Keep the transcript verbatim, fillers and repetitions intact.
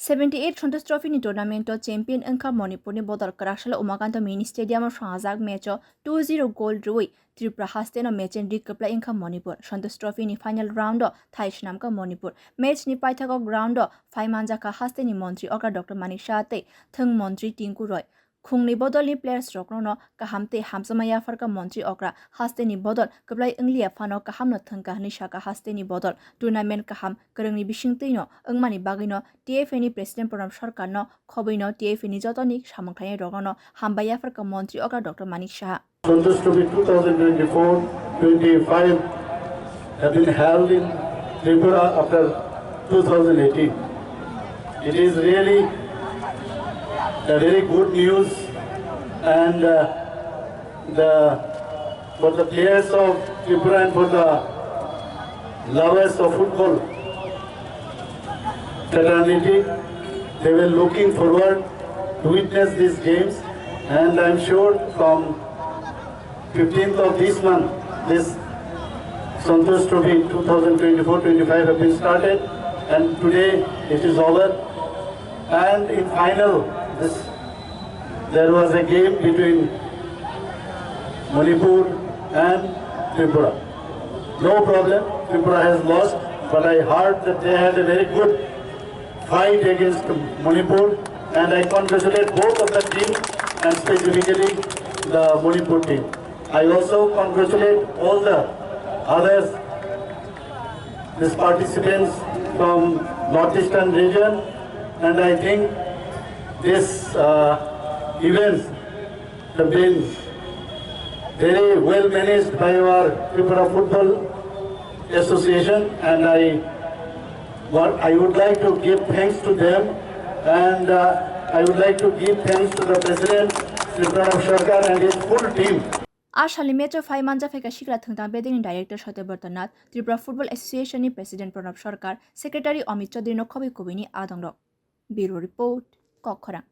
Seventy eight Santosh Trophy ni tournament o champion wngkha Manipur ni bodol kwraksalo Umakanta Mini Stadium o swngjak match o two zero goal rwi Tripura haste no match ni ri kwplai wngkha Manipur. Santosh Trophy ni final round o thai swnamkha Manipur. Match ni paithago ground o phai manjakha haste ni montri okra Doctor Manik Saha tei thwng montri Tinku Roy. Khungni bodolni players rokno no kaham tei hamjakma yapharkha montri okra. Hasteni bodol kwplai wngliya phano kahamno thwngkha hwnwi sakha hasteni bodol. Tournament kaham kwrwngni bisingtwino wngmani bagwino T F A ni president Pranab Sarkarno khobwino T F A ni jotoni samung khlainai rokno hambai yapharkha montri okra Doctor Manik Saha. Santosh Trophy two thousand twenty-four twenty-five have been held in Tripura after two thousand eighteen. It is really a very good news, and uh, the for the players of Tripura and for the lovers of football fraternity, they were looking forward to witness these games, and I'm sure from fifteenth of this month, this Santosh Trophy two thousand twenty-four twenty-five have been started, and today it is over. And in final, this, there was a game between Manipur and Tripura. No problem, Tripura has lost, but I heard that they had a very good fight against Manipur, and I congratulate both of the team and specifically the Manipur team. I also congratulate all the others, these participants from Northeastern region, and I think this uh, events have been very well managed by our Tripura Football Association, and I, what I would like to give thanks to them, and uh, I would like to give thanks to the President, Shri Pranab Sarkar, and his full team. A salni match o phai manja phaikha sikla thwngthang bedeni director Satyabrata Nath, Tripura Football Association ni president Pranab Sarkar, secretary Amit Chaudhary no khobwi kubui ni adong rok. Bureau report, Kokkhorang.